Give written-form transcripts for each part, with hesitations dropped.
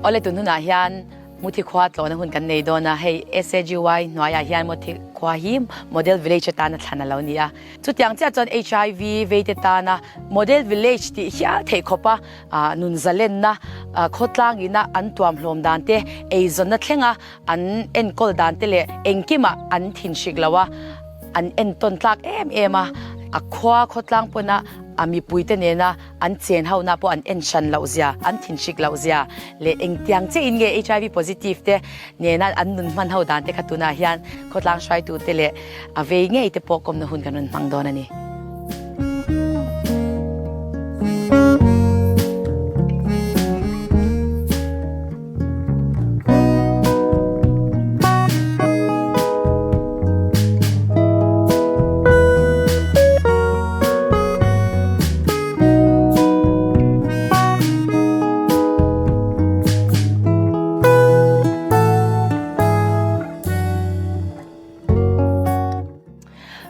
Awle tun hunah hian Muthi khua tlawhna hun kan nei dawn a, hei SAGY hnuaiah hian Muthi khua hi Model Village atana thlan a lo ni a. Chutiang chiah chuan HIV veite tana Model Village tih hial theih khawpa nun zalenna khawtlangina an tuam hlawm dan te, eizawnna thlenga an enkawl dan te leh engkimah an thinhrik lo a, an entawn tlak em em a. A khua khawtlang pawna a mipuite nena an chen hona pawh an en hran loh zia, an thinhrik loh zia leh engtiang chiahin nge HIV positive te nena an nun hman ho dan te kha tunah hian khawtlang hruaitu te leh a vei ngei te pawh kawmna hun kan rawn hmang dawn a ni.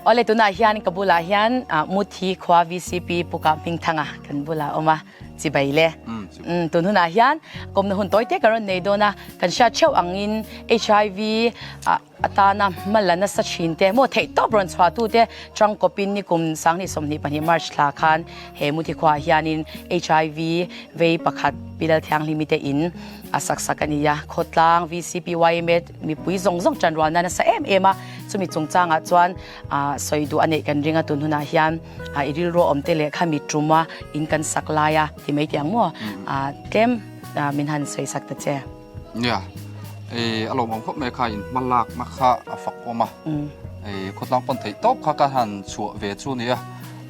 Awle tunah hian ka bulah hian Muthi khua VCP Puka Hmingthanga kan bulah a awm a. Chibai le. Tun hunah hian kawmna hun tawi te ka rawn nei dawn a, kan hriat theuh angin HIV atana hma la nasa thin te maw theih tawp rawn chhuah tu te tangkawpin nikum 2022 March thla khan he Muthi khuaah hianin HIV vei pakhat Pilal Thianghlimi te in a sak sak a ni a, khawtlang VCP yma mipui zawng zawng tanrualna nasa em em a, chumi chungchangah chuan sawi duh a neih kan ring a tun hunah hian i rilru a awm te leh kha mi tuma in kan sak lai a ti mai tih ang maw tlem min han sawi sak ta che. Nia, a lawmawm khawp mai kha in hma lakna kha a fak awm a, khawtlang pawn theih tawp kha ka han chhuah ve chu a nia,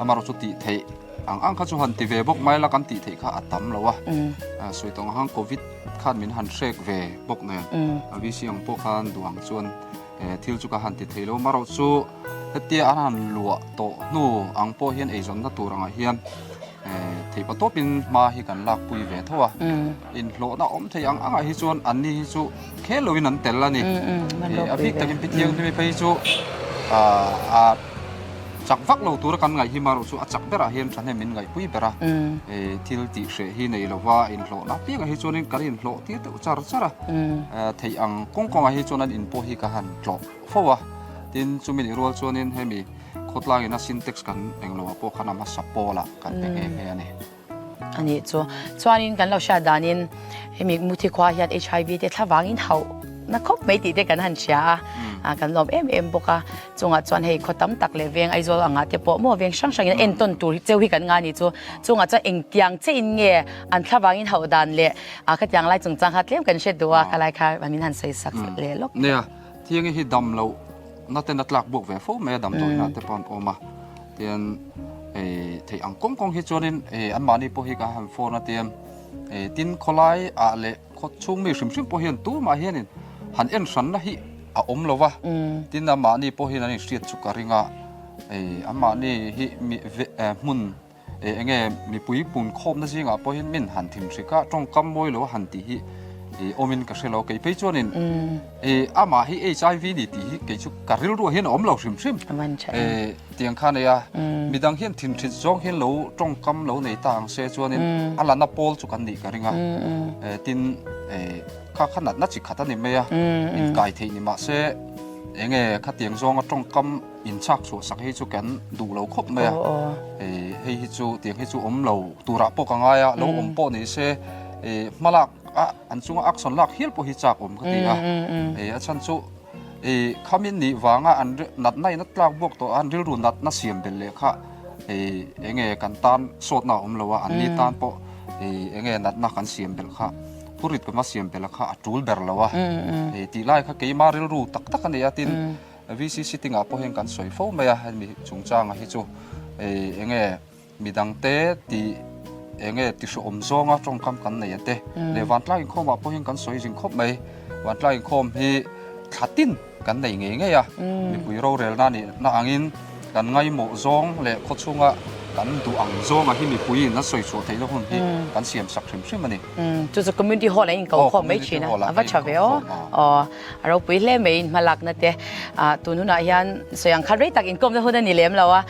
amaherawhchu tih theih ang ang kha chu han ti ve bawk mai la kan tih theih kha a tam lo a, sawi tawh ang khan covid khan min han hrek ve bawk nen a VC ang pawh khan duh ang chuan Thil chu ka han ti thei lo marawh chu hetia an han luah tawh hnu ang pawh hian eizawnna tur angah hian theihpa tawpin hma hi kan lakpui ve tho a, inhlawhna awm thei ang angah hi chuan anni hi chu khel loin an tel a ni. A bik takin Pi Thianghlim phei hi chu a chak vak lo tura kan ngaih hi marawh chu a chak berah hian thahnem min ngaihpui ber a, thil tih hreh hi nei lova inhlawhna apiangah hi chuanin kan inhlawh tir deuh char char a. Theih ang kawng kawngah hi chuan an in pawh hi ka han tlawh fo a, tin chumi nih rual chuanin hemi khawtlangin a syntax kan eng loah pawh khan a hmasa pawlah kan pe nghe nghe a ni. A nih chu. Chuanin kan lo hriat danin hemi Muthi khua hian HIV te thlavangin hauh na khawp mai tih te kan han hria a, kan lawm em em bawk a. Chungah chuan hei khaw tam tak leh veng Aizawl angah te pawh maw veng hrang hrangin entawn tur hi cheu hi kan nga ni chu. Chungah chuan engtiang chiahin nge an thlavangin hauh dan leh a khatiang lai chungchang kha tlem kan hre duh a, khalai kha min han sawi sak leh lawk. Nia, Thiangi hi dam loh na ten a tlak buak ve fo mai a, damdawiinah te pawh an awm a, tian theih ang kawng kawng hi chuanin anmahni pawh hi ka han phone a tian tin khawlai ah leh Khaw chhung mi hrim hrim pawh hian tumah hianin han en hranna hi a awm lo va, tin amahni pawh hian an inhriat chu ka ring a, amahni hi mi hmun eng nge mipui pun khawmna zingah pawh hian min han thinhrik a, tawngkam mawi lo a han tih hi awmin ka hre lo, kei phei chuanin amah hi HIV ni tih hi kei chu ka rilruah hian a awm lo hrim hrim. Tiang kha nei a, midang hian thinhrit zawng hian lo tawngkam lo nei ta ang se chuanin a lana pawl chu kan nih ka ring a, tin kha kha natna chi khat a ni mai a, inkai theih ni mah se enge khatiang zawnga tawngkam inchak chhuah sak hi chu kan duh lo khawp mai a, hei hi chu tiang hi chu awm lo turah pawh ka ngai a, lo awm pawh ni se hmalak a an chunga action lak hial pawh hi chak awm ka ti a, a chhan chu. I khamin nih vanga an natna in a tlak buak tawh a, an rilru natna siam belh leh kha i enge kan tan sawtna a awm lo a, anni tan pawh i enge natna kan siam belh kha phurit kan va siam belh kha a tul ber lo a, i tih lai kha keima rilru tak tak a ni a, tin VC sitting ah pawh hian kan sawi fo mai a hemi chungchanga hi chu i enge Midangte tih eng nge ti hreawm zawnga tawngkam kan nei a te leh vantlang inkhawmah pawh hian kan sawi zing khawp mai. Vantlang inkhawm hi thla tin kan nei ngei ngei a, mipui rorelna nihna angin kan ngaimawh zawng leh khawchhunga kan duh ang zawnga hi mipuiin an sawi chhuah theihna hun hi kan siam sak hrim hrim a ni. Chu chu community hall ah in ko khawm mai thin a, a va tha ve aw. Aw, a ropui hle mai in hmalakna te. Tun hunah hian sawi ang khat rei tak inkawmna hun a ni lem lo a,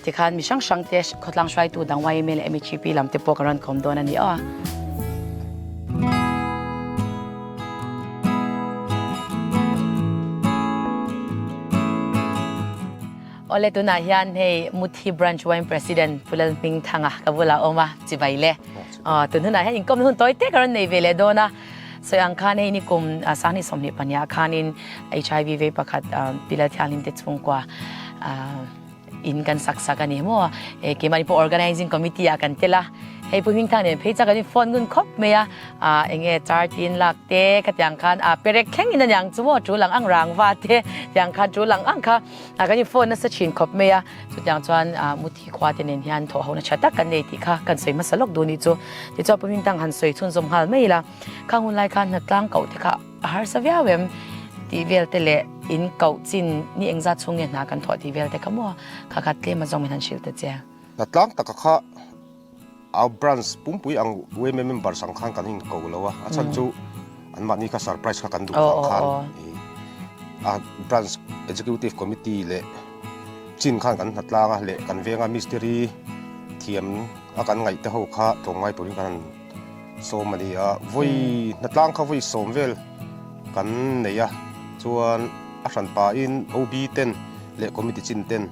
tikhan mi hrang hrang te khawtlang hruaitu dang YMA leh MHEP lam te pawh kan rawn kawm dawn a ni aw. Awle tunah hian hei Muthi Branch Wine President Pu Lalhmingthanga ka bulah awm a, chibai le. Aw tun hunah hian inkawmna hun tawi te ka rawn nei ve leh dawn a. Sawi ang khan hei nikum sanghnih 22 ah khanin HIV vei pakhat Pi Lalthianghlim te chhungkua in kan sak sak a ni maw. Keimahni pawh Organizing Committee ah kan tel a. Hei Pu Hmingthanga nen phei chuan kan in phone ngun khawp mai a. Ah enge char tin lak te khatiang khan ah perek thleng in aniang chu maw tul ang ang rang va te tiang khan tul ang ang kha ah kan in phone nasa thin khawp mai a chutiang chuan ah muthi khua te nen hian thawh ho na tha tak kan nei tih kha kan sawi hmasa lawk duh ni chu tichuan Pu Hmingtang han sawi chhunzawm nghal mai ila khang hun lai khan hnatlang koh te kha a harsa viau em tih vel te leh in koh chin ni engzat chhung nge hna kan thawh tih vel te kha maw kha kha tlem a zawng min han hrilh ta che. Hnatlang taka kha A branch pumpui ang yma members ang khan kan in ko lo a, a chhan chu an mahni kha surprise kha kan duh vang khan a branch executive committee leh chin khan kan hna tlang a leh kan venga mistiri thiam a kan ngaih te ho kha tlawmngai turin kan han sawm a ni a, vawi hna tlang kha vawi sawm vel kan nei a chuan a hran pahin OB ten leh committee chin ten.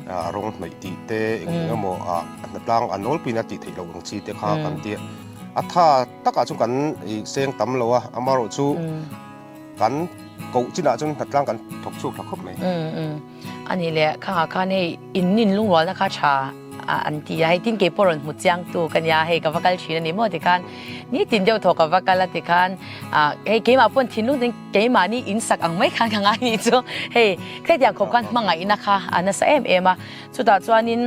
A rawng hnawih tih te eng eng emaw a hnatlang a nawlpuiin a tih theih loh ang chi te kha kan ti a. A tha takah chuan kan seng tam lo a, amaherawh chu kan koh chinah chuan hnatlang kan thawk chhuak tha khawp mai. A nih leh khangah khan hei in nin lungrualna kha tha an ti a, hei tin kei pawh rawn hmu chiang tu ka nia, hei ka va kal thin a ni maw tikhan nitin deuh thaw ka va kal a tikhan hei keimah pawn thinlung ten Keimahni in sak ang mai khan ka ngai nih chu hei khetiang khawp khan hmangaihna kha a nasa em em a, chutah chuanin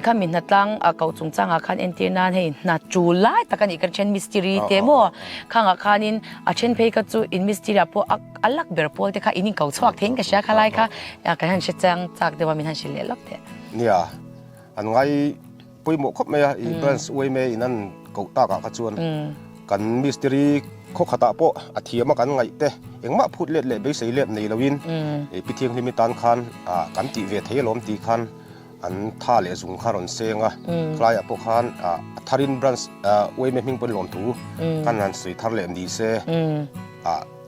kha mi hnatlang a koh chungchangah khan entir nan hei hna tul lai tak a nih ka then mistiri te maw khangah khanin a then phei kha chu in mistiri ah pawh a lak ber pawl te kha in inko chhuak theiin ka hria khalai kha kan han hre chiang chak deuh a min han hrilh leh lawk teh. Nia, an ngai pawimawh khawp mai a, i branch uaime in an koh takah kha chuan kan mistiri khaw khatah pawh a thiam a kan ngaih te engmah phut let leh beisei let nei loin i pi thianghlim i tan khan kan tih ve thei alawm tih khan an tha leh zung kha rawn seng a, khlaiah pawh khan a tharin branch uaime hming pawn lawmthu kan han sawi thar leh ni se.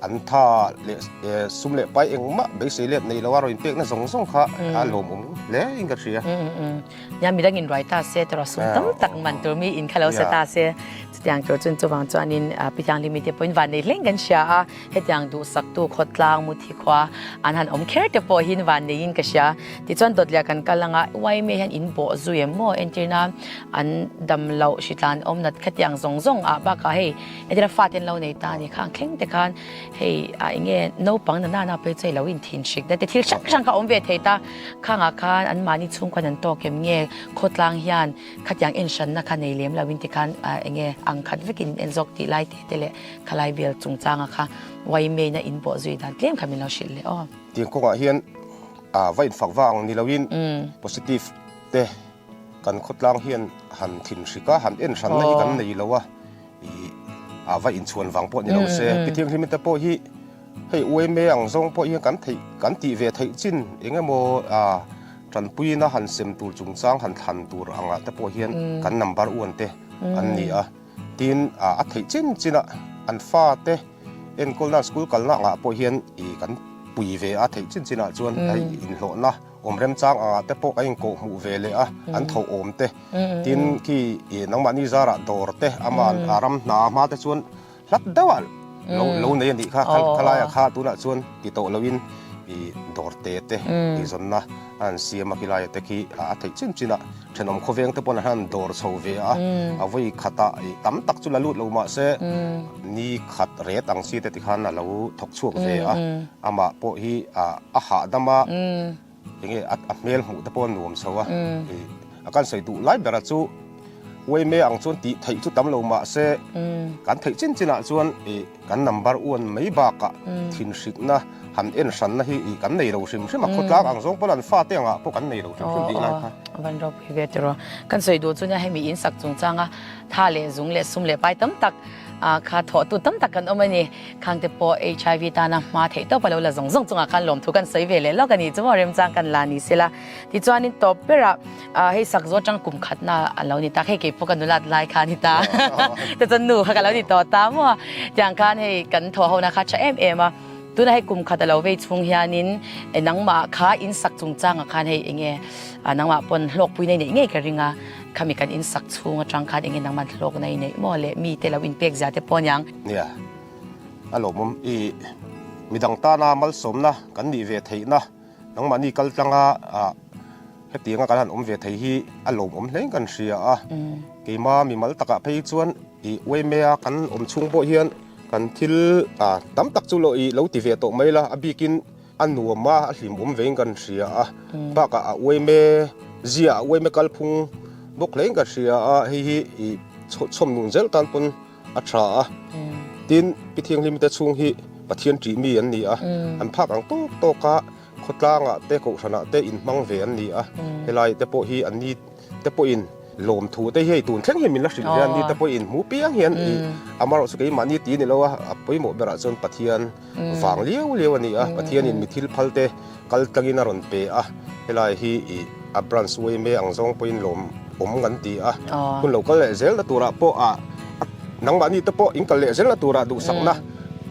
An tha leh sum leh pai engmah beisei let nei lo a rawn inpekna zawng zawng kha a lawmawm hle in ka hria. Nia midang in ruai ta se tawrh sum tam tak man tur mi in kha lo sa ta se chutiang tur chuan chuvang chuanin Pi Thianghlim te pawhin van nei hleng kan hria a, hetiang duhsaktu khawtlang muthi khua an han awm kher te pawh hin van neiin ka hria. Tichuan dawtliah kan kal anga YMA hian in bawh zui em maw entirna an dam loh hritlan awm nat khatiang zawng zawng ah bakah hei Entir a fate an lo nei ta a ni kha ang thleng te khan hei a enge naupang na nana pawh hi chu hei lo inthin hrik na te thil hrang hrang kha a awm ve thei ta khangah khan an mahni chhungkhawn an tawk em nge khawtlang hian khatiang en hranna kha nei lem lo in tikhan enge ang khat vekin en zawk tih lai te te leh khalai vel chungchanga kha uaimei na in bawh zui dan tlem kha min lo hrilh leh aw. Tiang kawngah hian va infak vang ni loin positive te kan khawtlang hian han thin hrik a han en hranna hi kan nei lo a. I a va inchhuan vang pawh ni lo se, Pi Thianghlim te pawh hi hei uaime ang zawng pawh hian kan theih kan tih ve theih chin eng emaw a tanpuina han sem tur chungchang han thlan tur angah te pawh hian kan number uan te an ni a, tin a theih chin chinah an fa te enkawlna school kalna angah pawh hian i kan pui ve a theih chin chinah chuan hei inhlawhna awm remchang angah te pawh kan inkawh hmuh ve leh a, an tho awm te. Tin, khi nangmahni zarah dawr te ama a ram hna hma te chuan hlat deuh ah lo lo nei a nih kha, khalaiah kha tunah chuan ti tawh loin i dawr te te i zawnna a han siam a khilaiah te khi a theih chin chin a, thenawm khawveng te pawn an han dawr chho ve a, a vawi khatah i tam tak chu la lut lo mah se ni khat ret ang chi te tikhan a lo thawk chhuak ve a, amah pawh hi a hahdam a. Enge a hmel hmuh te pawh a nuam chho a, a kan sawi duh lai berah chu uaime ang chuan tih theih chu tam lo mah se kan theih chin chinah chuan kan number uan mai bakah thinhrikna han en hranna hi kan nei lo hrim hrim a, khawtlang ang zawng pawn an fate angah pawh kan nei lo hrim hrim tih lai kha. Van ropui ve tiraw. Kan sawi duh chu nia hemi in sak chungchanga tha leh zung leh sum leh pai tam tak kha thawhtu tam tak kan awm a ni. Khangte pawh HIV tana hma theih tawp a lo la zawng zawng chungah khan lawmthu kan sawi ve leh lawk a ni chu maw remchang kan la ni sela. Tichuanin tawp berah hei sak zawt atang kum khatna a lo ni tak hei keipawh ka nulat lai kha a ni ta tichuan nu kha ka lo ni tawh ta maw tiang khan hei kan thawh hona kha tha em em a. Tuna hei kum khat a lo vei chhung hianin nangmah kha in sak chungchangah khan hei enge nangmah pawn hlawkpui na i neih ngei ka ring a, khami kan in sak chhung atang khan enge nangmah hlawkna i neih maw le mite lo inpek zia te pawh aniang. Nia, a lawmawm i midang tana malsawmna kan nih ve theihna nangmahni kal tlanga hetianga kan han awm ve thei hi a lawmawm hlein kan hria a, keima mimal takah phei chuan i uaimea kan awm chhung pawh hian kan thil tam tak chu lo i lo ti ve tawh mai la, a bikin a nuam a, a hlimawm vein kan hria a, bakah a uaime zia a uaime kalphung bawk hlein ka hria a, hei hi i chhawm nun zel tan pawn a tha a, tin Pi Thianghlim te chhung hi Pathian ṭih mi an ni a, an phak ang tawk tawk a, khawtlangah te kohhranah te inhmang ve an ni a, helai te pawh hi an ni te pawhin lawmthu te hi hei tun thleng hian min la hrilh ve a, an ni te pawhin hmu piang hian ih amaherawh chu keimahni ti ni lo a, a pawimawh berah chuan Pathian vang liau liau a ni a, Pathianin mi thil phal te kal tlangin a rawn pe a, helai hi ih a branch uaime ang zawng pawhin lawm awm kan ti a, hun lo kal leh zelna turah pawh ah nangmahni te pawh in kal leh zelna turah duhsakna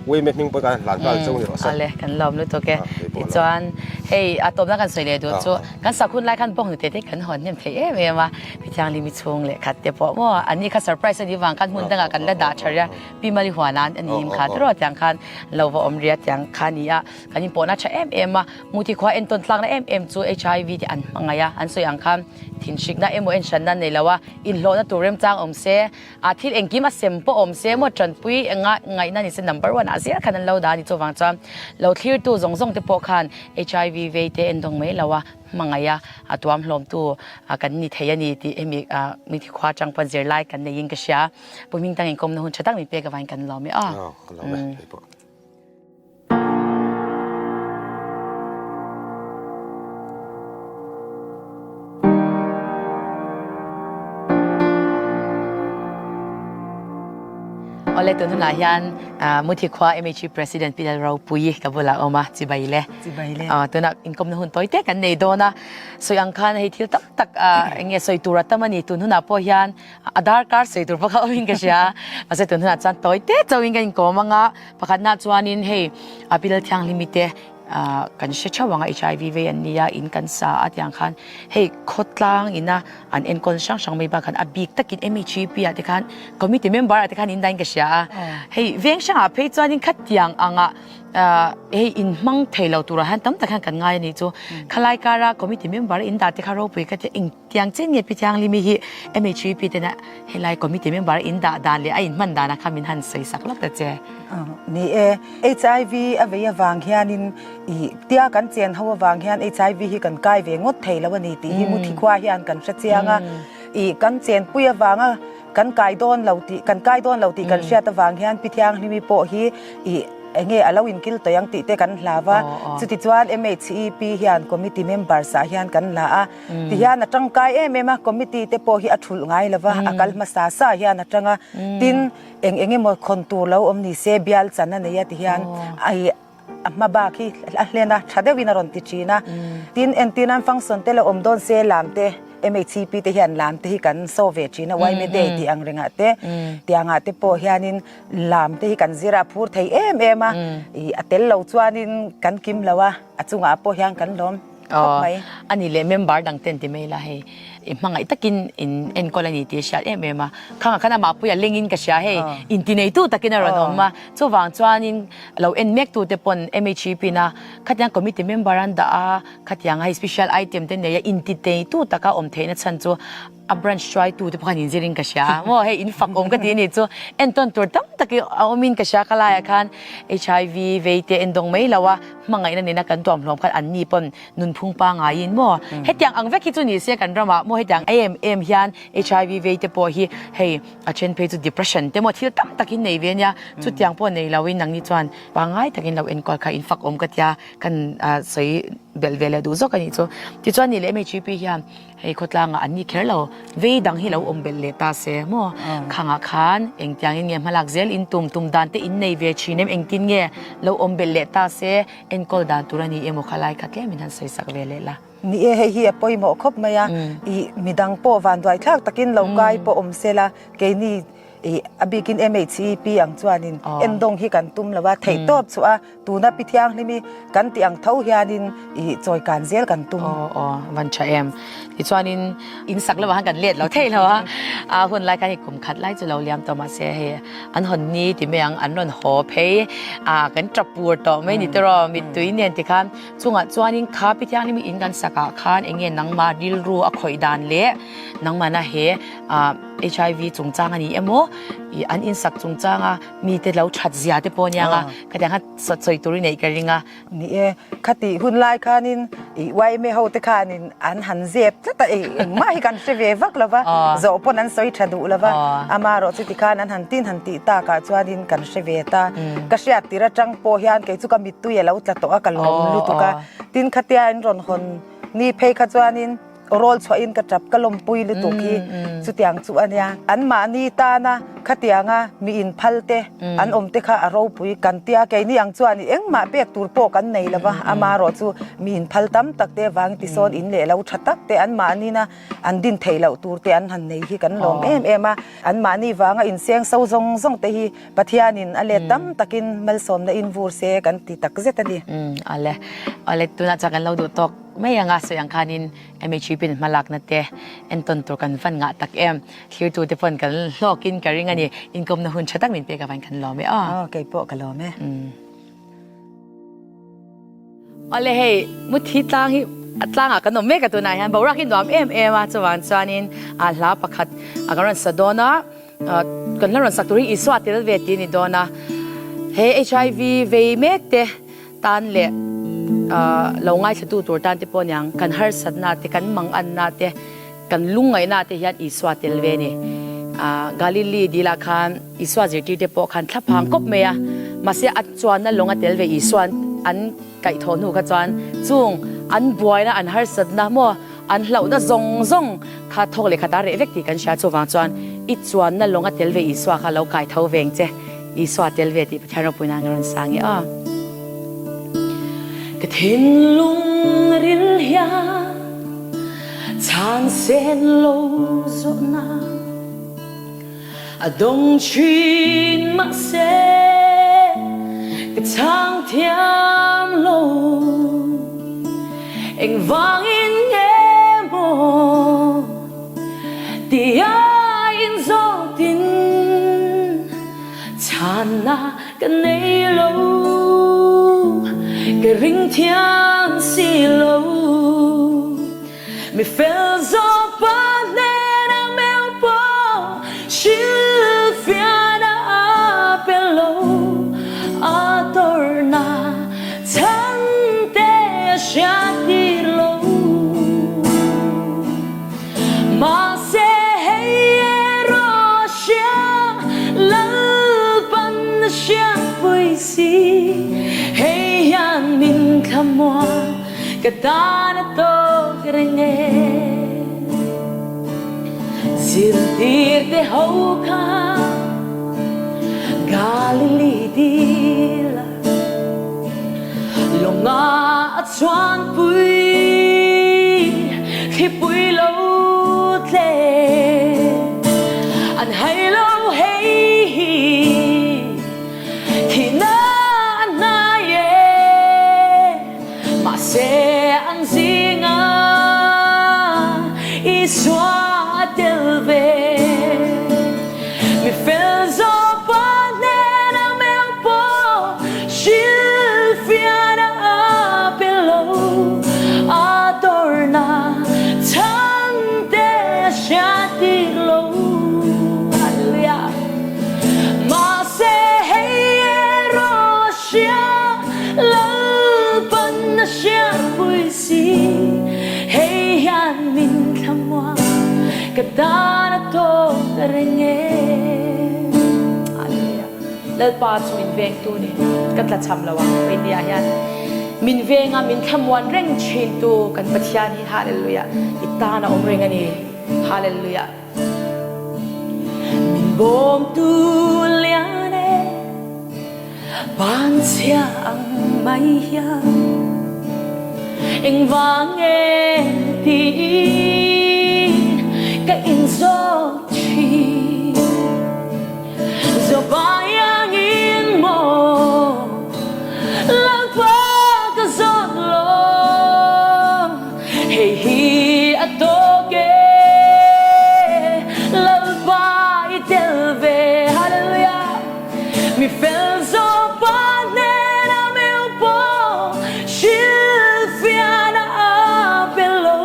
uaime hming pawh kan hlan nghal cheu ni rawh se. Ale kan lawm lutuk e. Tichuan hei a tawpna kan sawi leh duh chu kan sak hun lai khan bawng hnute te kan hawn hnem thei em em a, Thianghlim i chhung leh khat te pawh maw an ni kha surprise a nih vang khan hmun dangah kan la dah tha ria, Pi Mali huan an ni him kha tiraw tiang khan lo va awm ria tiang kha a ni a. Kan inpawhna tha em em a, Muti khua entawn tlakna em em chu HIV te an hmangaih a, an sawi ang khan thinhrikna emaw enhranna nei lo a, inhlawhna tur remchang awm se, a thil engkim a sem pawh awm se emaw tanpui enga ngaihna ni se number one ah zel khan an lo dah a ni. Chuvang chuan lo thlirtu zawng zawng te pawh khan HIV vei te endawng mai lo a, hmangaih a, a tuam hlawmtu kan ni thei a ni tih hemi Muti khua atang pawn zirlai kan neiin ka hria. Pu Hmingtang inkawmna hun tha tak min pek avangin kan lawm e aw. Aw, ka lawm e, hei pawh. Awle tun hunah hian Muthi khua MHE President Pi Lalropuii ka bulah awm a, chibai le. Chibai le. Tunah inkawmna hun tawi te kan nei dawn a, sawi ang khan hei thil tam tak eng nge sawi tur a tam a ni tun hunah pawh hian a darkar sawi tur pawh kha awmin ka hria a, mahse tun hunah chuan tawi te chauhin ka inkawm ang a. Pakhatna chuanin hei a Pilal Thianghlimi te kan hre theuh ang a HIV vei an nia in kan sa a tiang khan hei khawtlang ina an enkawl hrang hrang mai bakah khan a bik takin MHEP ah te khan committee member ah te khan in dahin ka hria a hei veng hrangah phei chuanin khatiang angah hei in hmang thei lo turah hian tam tak hian kan ngai a nih chu khalai kara committee member in dah te kha ropui ka tia eng Tiang chen nge Pi Thianghlimi hi MHEP tena helai committee member in dah dan leh a inhman danah kha min han sawi sak lawk ta che. Ni e, HIV a vei avang hianin i tia kan chen ho avang hian HIV hi kan kai ve ngawt thei lo a ni tih hi Muthi khua hian kan hre chiang a. I kan chenpui avanga kan kai dawn lo tih kan kai dawn lo tih kan hriat avang hian Pi Thianghlimi pawh hi i enge a lo inkil tawih ang tih te kan hlau a. Chutichuan MHEP hian committee members ah hian kan la a. Ti hian a tangkai em em a, committee te pawh hi a thulh ngai lo va, a kal hmasa sa hian a tang a, tin eng eng emaw khawn tur lo awm ni se bial chan a nei a ti hian ai a hma bak hi a hlen a, tha deuhin a rawn ti thin a, tin entir nan function te la awm dawn se lam te MHCP te hian lam te hi kan saw ve thin a, yma day tih ang rengah te tiangah te pawh hianin lam te hi kan zir a, a phur thei em em a, ih a tel lo chuanin kan kim lo a, a chungah pawh hian kan lawm. Aw, a ni leh member dang ten ti mai la hei i hmangaih takin in enkawl a ni tih a hriat em em a, khangah khan amah puia lengin ka hria hei intineitu takin a rawn awm a, chuvang chuanin lo en mek tute pawn MHEP na khatiang committee member an dah a, khatiang hei special item te nei a intiteitu taka awm theihna chhan chu a branch hruaitu te pawh khan inzir in ka hria a maw hei in fak awm ka ti a nih chu entawn tur tam tak hi a awm in ka hria ka laiah khan HIV vei te en dawng mai lo a hmangaihna nena kan tuam hlawm khan an ni pawn nunphung pangaiin maw hetiang ang vek hi chu ni se kan ramah maw hetiang em em hian HIV vei te pawh hi hei a then phei chu depression te maw thil tam tak in nei ve ania chutiang pawh nei lo in nangni chuan pangai takin lo enkawl kha in fak awm ka tia kan sawi belh ve leh duh zawk a nih chu tichuan ni leh MHEP hian Hei khawtlangah an ni kher lo, vei dang hi lo awm belh leh ta se maw? Khangah khan engtiangin nge hmalak zel in tum tum dan te in nei ve thin em? Engtin nge lo awm belh leh ta se enkawl dan tur a ni emaw kha lai kha tlem in han sawi sak ve leh la. Ni e, hei hi a pawimawh khawp mai a, ih midang pawh vanduai thlak takin lo kai pawh awm se la, keini. Ih a bikin MHEP ang chuanin endawng hi kan tum lo a, theihtawp chu a tuna pi thianghlim hi kan tih ang tho hianin ih chawi kan zel kan tum. Aw aw van tha em. Tichuanin in sak lamah khan kan let lo thei lo a, a hun lai khan hei kum khat lai chu lo liam tawh mahse hei an hawn ni ti mai ang an rawn haw phei a kan tap pur tawh mai ni tiraw mittui nen tikhan chungah chuanin kha pi thianghlim in kan sakah khan eng nge nangmah rilru a khawih dan leh nangmahna he HIV chungchang a ni emaw ih an insak chungchanga mite lo that zia te pawh a nia nga khatiang khan sawi tur i neih ka ring a. Ni e, khatih hun lai khanin ih yma ho te khanin an han zep tlat a ih engmah hi kan hre ve vak lo va, zawh pawn an sawi tha duh lo va, amaherawh chuti khan an han tin han tih takah chuanin kan hre ve ta. Ka hriat tir atang pawh hian kei chu ka mittui a lo tla tawh a ka lawm lutuk a, tin khatia in rawn hawn ni phei kha chuanin, Rawl chhuahin ka tap ka lawmpui lutuk hi chutiang chu a nia. Anmahni tana khatianga mi inphal te an awm te kha a ropui kan tia. Keini ang chuan engmah pek tur pawh kan nei lo va, amaherawh chu mi inphal tam tak te avangin tisawn in leh lo tha tak te anmahnina an din theih loh tur te an han nei hi kan lawm em em a. Anmahni vanga inseng so zawng zawng te hi Pathianin a let tam takin malsawmna in vur se kan ti tak zet a ni. Awle, awle tunah chuan kan lo duh tawk. Mai anga sawi ang khanin MHP in hmalakna te entawn tur kan van ngah tak em? Thlirtu te pawn kan hlawkin ka ring a ni. Inkawmna hun tha tak min pek avangin kan lawm e aw. Aw kei pawh ka lawm e. Awle hei Muthi tlang hi a tlangah kan awm mek a tunah hian boruak hi nuam em em a chuvang chuanin a hla pakhat a kan rawn sa dawn a kan hla rawn sak tur hi Isua tel ve tih a ni dawn a he HIV vei mek te Tan leh lo ngaithlatu tur tan te pawh aniang kan harsatna te, kan manganna te, kan lungngaihna te hian Isua tel ve a ni. Galili dilah khan Isua zirtir te pawh khan thlaphang kawp mai a, mahse a chuanna lawng a tel ve Isua an kaihthawh hnu kha chuan chung an buaina, an harsatna maw an hlauhna zawng zawng kha thawk leh khat a reh vek tih kan hria. Chuvang chuan i chuanna lawng a tel ve Isua kha lo kaitho veng che. Isua tel ve tih Pathian ropui nan ka rawn sang e aw. Ka thinlung ril hian chhan sen lo zawhna a dawng thin mahse ka chhang thiam lo engvangin nge maw Tia inzawtin chhanna ka nei lo, ka ring thiam si lo. Mi fel zawk pa hnenah meu pawh hrilhfiahna a pe lo, a tawrhna chhan te a hriat tir lo. Mahse hei erawh hria Lalpan a hriatpui si, hei hian min thlamuang ka tan a tawk reng e. Zirtir te ho kha Galili dil a. Lawnga a chuanpui thlipui lo tle an hai lo hei hi thihna an hnai e mahse an zinga Isua a tel ve mi fel zawpa hnena meuh pawh hrilhfiahna a pe lo a tawrhna chhan te a hriat tir lo Hallelujah Mahse hei erawh a hria Lalpan a hriatpui si hei hian min thlamuang ka tan a tawk a reng e. Hallelujah. Lalpa chu min veng tu ni ka tla cham lo ang hei nia hian min veng a min thlamuan reng thin tu kan Pathian hi Hallelujah i tan a awm reng a ni Hallelujah. Min bawm tu lian e Banchhia ang mai hian engvang nge tiin ka inzawt thin. Lalpa iangin maw Lalpa ka zawt lo Hei hi a tawk e Lalpa i tel ve Hallelujah Mi fel zawpa hnenah meu pawh hrilhfiahna a pe lo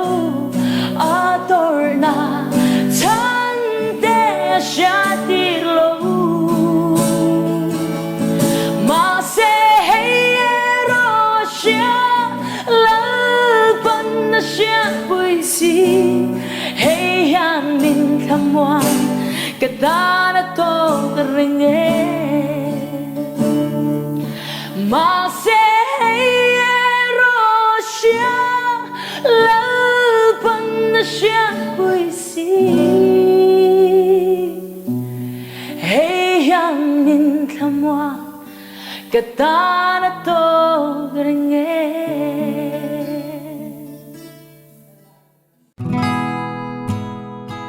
A tawrhna chhan te a hria tir lo. Mahse hei erawh a hria, Lalpan a hriatpui si. Hei hian min thlamuan, ka tan a tawk reng e. Mahse hei erawh a hria, Lalpan a hriatpui si. Hei hian min thlamuan, ka tan a tawk reng e.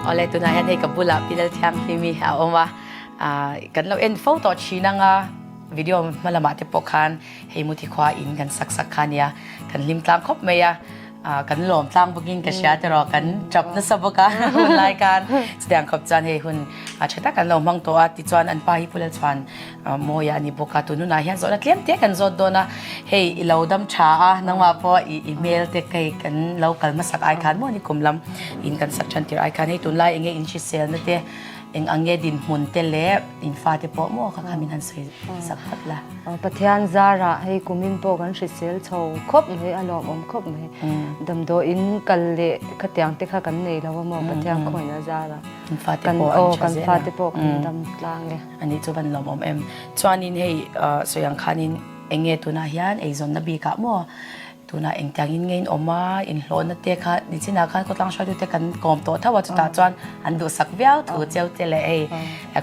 Awle tunah hian hei ka bulah Pi Lalthianghlimi a awm a, kan lo en fo tawh thin ang a, video hma lamah te pawh khan hei Muthi khua in kan sak sak kha ania, kan hlim tlang khawp mai a. Kan lawm tlang bawkin ka hria tiraw kan tap nasa bawk a hun lai khan chutiang khawp chuan hei hun a tha tak an lo hmang tawh a tichuan an pa hi Pu Lalchhuan Mawia a ni bawk a tun hunah hian zawhna tlem te kan zawt dawn a hei i lo dam tha a nangmah pawh i i hmel te hei kan lo kal hmasak ai khan maw ni kum lam in kan sak than tir ai khan hei tunlai enge in hriselna te Eng ang nge dinhmun te leh in fate pawh maw kha kha min han sawi sak phawt la. Pathian zarah hei kumin pawh kan hrisel chho khawp mai, a lawmawm khawp mai. Damdawiin kal leh khatiang te kha kan nei lo a maw Pathian khawina zarah. Kan fate pawh an tha zel a. Kan fate pawh kan dam tlang e. Ani chu van lawmawm em. Chuanin hei sawi ang khanin eng nge tunah hian eizawnna bikah maw Tunah engtiangin nge in awm a, inhlawhna te kha nichinah khan khawtlang hruaitute kan kawm tawh tho a, chutah chuan an duhsak viau thu cheu te leh hei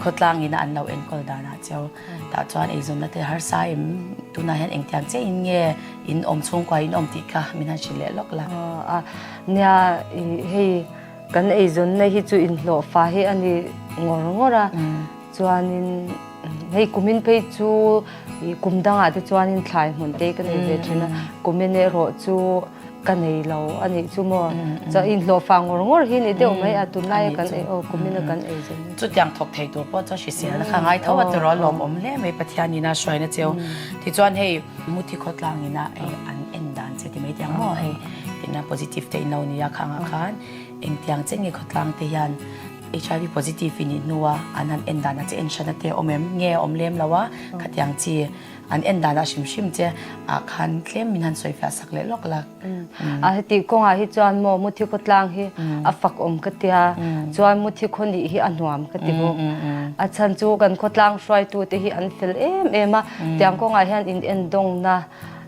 khawtlangin an lo enkawl danah cheu tah chuan eizawnna te harsa em tunah hian engtiang chiah in nge in awm chhungkua in awm tih kha min han hrilh leh lawk la. A nia hei kan eizawnna hi chu inhlawh fa hi a ni ngawr ngawr a, chuanin hei kumin phei chu I kum dangah te chuanin thlai hmun te ka nei ve thin a, kumin erawh chu ka nei lo a nih chu maw. Chuan inhlawh fah ngawr ngawr hi ni deuh mai a, tunlaia kan ei aw kumina kan ei zawng hi. Chutiang thawk thei tur pawh chuan hriselna kha ngai tho a tiraw lawmawm hle mai Pathianin a hruaina cheu. Tichuan hei Muthi khawtlangin a ei an en dan che ti mai tiang maw hei tina positive te in lo nia khangah khan engtiang che nge khawtlang te hian HIV positive i nih hnua an han en danah che en hran te awm em? Nge awm lem lo a, khatiang chi an en danah hrim hrim che ah khan tlem min han sawi fiah sak leh lawk la. A heti kawngah hi chuan maw Muthi khawtlang hi a fak awm ka tia, chuan Muthi khaw nih hi a nuam ka ti bawk. A chhan chu kan khawtlang hruaitu te hi an fel em em a, tiang kawngah hian in endawngna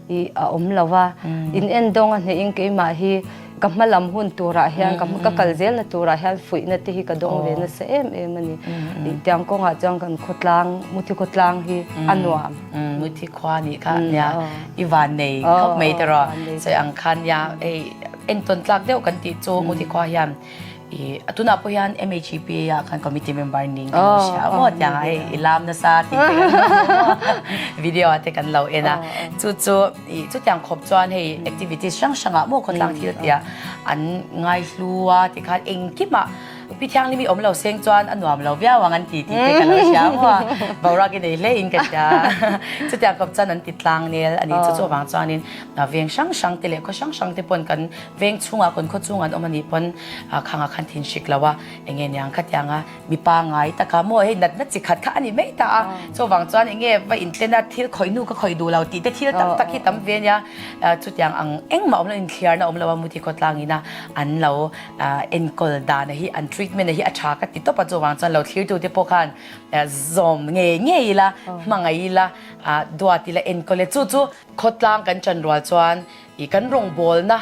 i a awm lo va, in endawng a hnehin keimah hi ka hma lam hun turah hian ka ka kal zelna turah hian fuihna te hi ka dawng ve nasa em em a ni. Tiang kawngah chuan kan khawtlang, Muthi khawtlang hi a nuam. Muthi khua nih kha nia i van nei khawp mai tiraw sawi ang khan nia hei entawn tlak deuh kan tih chu Muthi khua hian I a tunah pawh hian MHEP ah khan committee member ning kan lo hria maw tiang ah hei i lam nasa tih te kan lo hmu maw video ah te kan lo en a chu chu i chutiang khawp chuan hei activities hrang hrang ah maw khawtlang thil tih ah an ngai hlu a tikhan engkim ah Pi Thianghlim i awm lo seng chuan a nuam lo viau ang an ti tih te ka lo hria maw a boruak i nei hle in ka hria chutiang khawp chuan an ti tlang nel a ni chu chu avang chuanin veng hrang hrang te leh khaw hrang hrang te pawn kan Veng chhungah kawn khaw chungah an awm a nih pawn khangah khan thin hrik lo a, enge niang khatiang a mipa ngai taka maw hei natna chi khat kha a ni mai ta a, chuvang chuan enge va inten a thil khawih hnu ka khawih duh lo tih te thil tam tak hi tam ve ania, chutiang ang engmah awm lo inthliarna awm lo a muthi khawtlang ina an lo enkawl dan a hi an treatment a hi a tha ka ti tawp a, chuvang chuan lo thlirtu te pawh khan zawm ngei ngei ila hmangaih ila duat ila enkawl e chu chu khawtlang kan chan rual chuan I kan rawngbawlna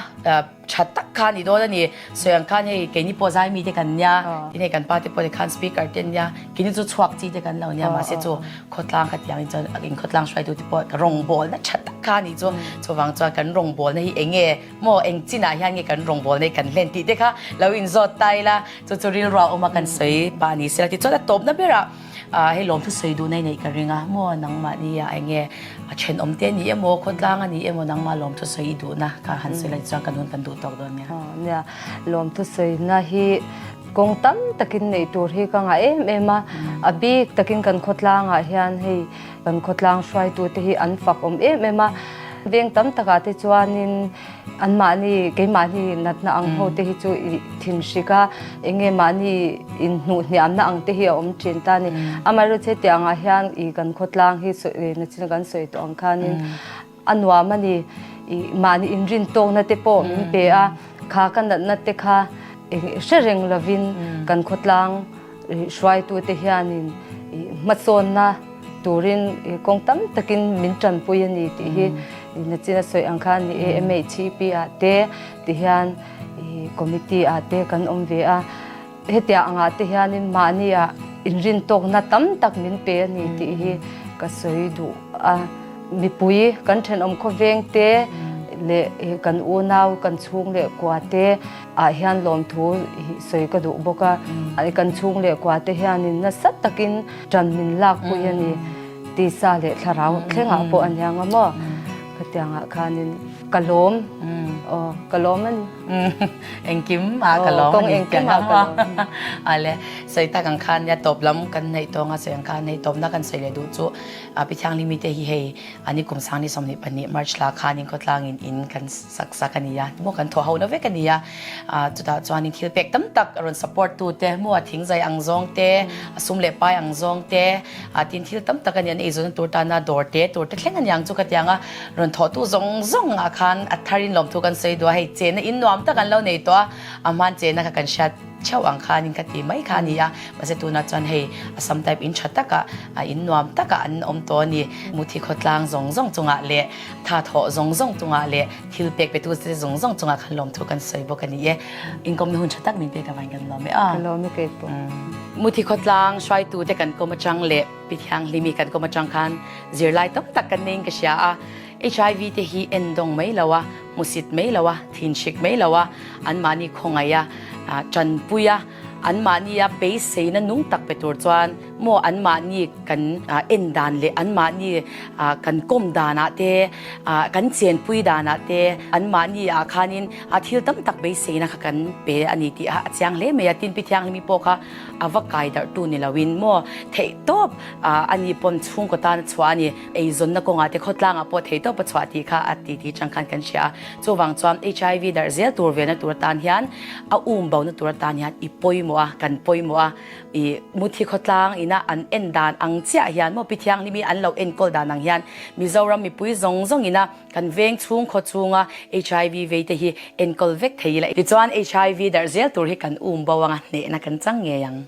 tha tak kha a ni dawn a ni. Sawi ang khan hei keini pawh zai mite kan nia, tin hei kan pa te pawh tikhan speaker te an nia, keini chu chhuak chi te kan lo nia, mahse chu khawtlang kha tiangin chuan in khawtlang hruaitu te pawh ka rawngbawlna tha tak. kha a nih chu. Chuvang chuan kan rawngbawlna hi eng nge maw eng chinah hian nge kan rawngbawlna hi kan hlen tih te kha lo inzawt ta ila chu chu rilru a awm a kan sawi pah ni sela tichuan a tawpna berah hei lawmthu sawi duhna i neih ka ring a maw nangmahni ah eng nge a thenawm te a ni emaw khawtlang a ni emaw nangmah lawmthu sawi i duhna kha han sawi la tichuan kan hun kan duh tawk dawn nia. Nia lawmthu sawina hi kawng tam takin neih tur hi ka ngah em em a, a bik takin kan khawtlangah hian hei Kan khawtlang hruaitute hi an fak awm em em a, veng tam takah te chuanin anmahni keimahni natna ang ho te hi chu i thinhrik a, eng nge mahni inhnuh hniamna ang te hi a awm thin ta a ni. Amaherawhchu hetiang angah hian i kan khawtlang hi sawi nachin kan sawi tawh ang khanin a nuam a ni, i mahni inrin tawkna te pawh min pe a, kha ka natna te kha hre reng lovin kan khawtlang hruaitute hianin hmasawnna turin kawng tam takin min tanpui a ni tih hi nachin a sawi ang khan ni e MHEP ah te ti hian committee ah te kan awm ve a, hetiang angah te hianin mahni ah inrintawkna tam tak min pe a ni tih hi ka sawi duh a. Mipui kan thenawm khawveng te leh kan unau kan chhung leh kua te ah hian lawmthu sawi ka duh bawk a, kan chhung leh kua te hianin nasa takin tan min lak pui a ni, tisa leh thlarau thlengah pawh a nia nga maw khatiangah khanin ka lawm aw ka lawm a ni. Engkim ah ka lawm a ni tih ang maw ale sawi tak ang khan nia tawp lam kan hnaih tawng a sawi ang khan hei tawpna kan sawi leh duh chu A Pi Thianghlim te hi hei an i kum sang ni 22 March thla khanin khawtlangin in kan sak sak a ni a, maw kan thawh ho na vek a ni a, chutah chuanin thil pek tam tak a rawn support tu te maw a thingzai ang zawng te, a sum leh pai ang zawng te, tin thil tam tak a ni an eizawnna tur tana dawr te tur te thleng a ni ang chu khatiang a rawn thawh tu zawng zawng ah khan a tharin lawmthu kan sawi duh a, hei chenna in nuam tak an lo nei tawh a, a hman chenna kha kan hriat Chauh ang khanin ka ti mai kha a ni a, mahse tunah chuan hei Assam type in tha takah in nuam takah an awm tawh a ni. Muthi khawtlang zawng zawng chungah leh tha thawh zawng zawng chungah leh thil pek petu te zawng zawng chungah khan lawmthu kan sawi bawk a ni e. Inkawmna hun tha tak min pek avangin kan lawm e a. Ka lawm e kei pawh. Muthi khawtlang hruaitu te kan kawm atang leh Pi Thianghlimi kan kawm atang khan zirlai tam tak kan neiin ka hria a. HIV te hi en dawng mai lo a, hmusit mai lo a, thinhrik mai lo a, anmahni khawngaih a, tanpui a, anmahni a beiseina nung tak pe tur chuan maw anmahni kan en dan leh anmahni kan kawm danah te, kan chenpui danah te, anmahni ah khanin thil tam tak beiseina kha kan pe a ni tih a chiang hle mai a. Tin, Pi Thianghlimi pawh kha a va kai darhtu ni loin maw theihtawp ani pawn chhungkaw tan a chhuah a ni. Eizawnna kawngah te khawtlangah pawh theihtawp a chhuah tih kha a ti tih chang khan kan hria a. Chuvang chuan HIV darh zel tur vena tur atan hian a um bona tur atan hian i pawimawh a, kan pawimawh a. I muthi khawtlang ina an en dan ang chiah hian maw Pi Thianghlimi an lo enkawl dan ang hian Mizoram mipui zawng zawng ina kan veng chhung khaw chhunga HIV vei te hi enkawl vek thei ila. Tichuan HIV darh zel tur hi kan um bo anga hnehna kan chang ngei ang.